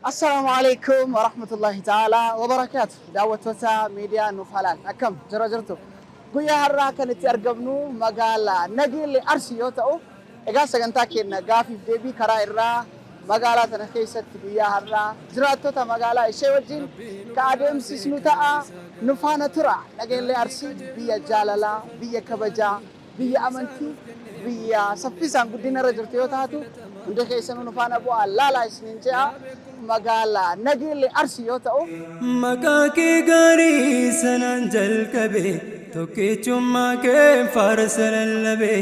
Assalaamu alaikum warahmatullahi ta'ala wabarakaatu. Daawwattoota miidiyaa Nuuf Halaal, akkam jira jirtu? Guyyaa har'aa kan itti argamnu magaalaa Nageellee Arsii yoo ta'u, egaa sagantaa keenya gaafiif deebii karaa irraa magaalaa tana keessatti guyyaa har'aa jiraattota magaalaa ishee wajjin ka adeemsisnu ta'a. Nu faana tura. Nageellee Arsii biyya jaalalaa, biyya kabajaa, biyya amantii, biyya saffisaan guddina irra jirtu yoo taatu, hundi keessanuu nu faana bu'aa laalaa isiniin je'a. Magaalaa Nageellee Arsii yoo ta'u. Maqaa kee gaarii sanaan jalqabe, tokkichummaa kee faarsa lallabe,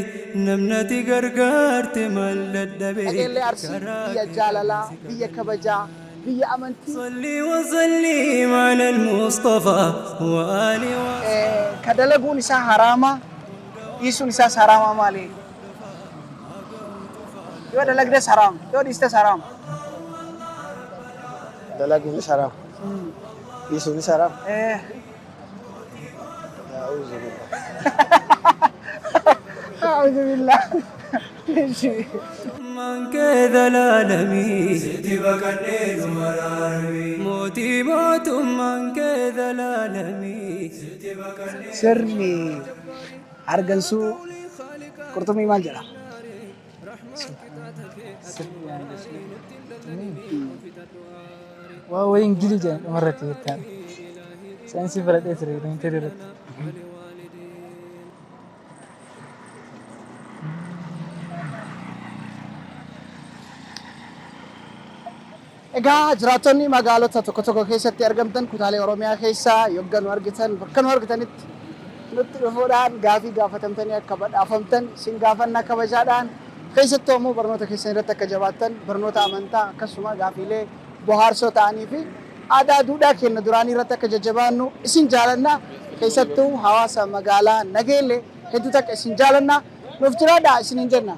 namnati gargaarte maal dadhabe. Nageellee Arsii biyya jaalalaa, biyya kabajaa, biyya amantii. صلي وسلم على المصطفى وآله. Ka dalaguun isaa haraama, dhiisuun isaas haraamaa maali? Yoo dalagdes haraama, yoo dhiistes haraama. Dalaguunis haraam. Dhiisuunis haraam. أعوذ بالله. أعوذ بالله. من كذا العالمين موتي موت من كذا العالمين. Sirni hargansuu qurxummii maal jedha? Sirni hargansuu qurxummii waa wayii Ingilii jedhan dhumarratti jettaan. Saayinsii baradhee ture elementary irratti. Egaa jiraattonni magaalota tokko tokko keessatti argamtan, kutaalee Oromiyaa keessaa yogga nu argitan, bakka nu argitanitti nutti dhufuudhaan gaafii gaafatamtanii akka badhaafamtan isin gaafannaa kabajaadhaan. Keessattuu ammoo barnoota keessan irratti akka jabaattan, barnoota amantaa akkasuma gaafiilee bohaarsoo ta'anii fi aadaa duudhaa keenya duraanii irratti akka jajjabaannu isin jaalanna. Keessattuu hawaasa magaalaa Nageellee hedduu takka isin jaalanna, nuuf jiraadhaa isiniin jenna.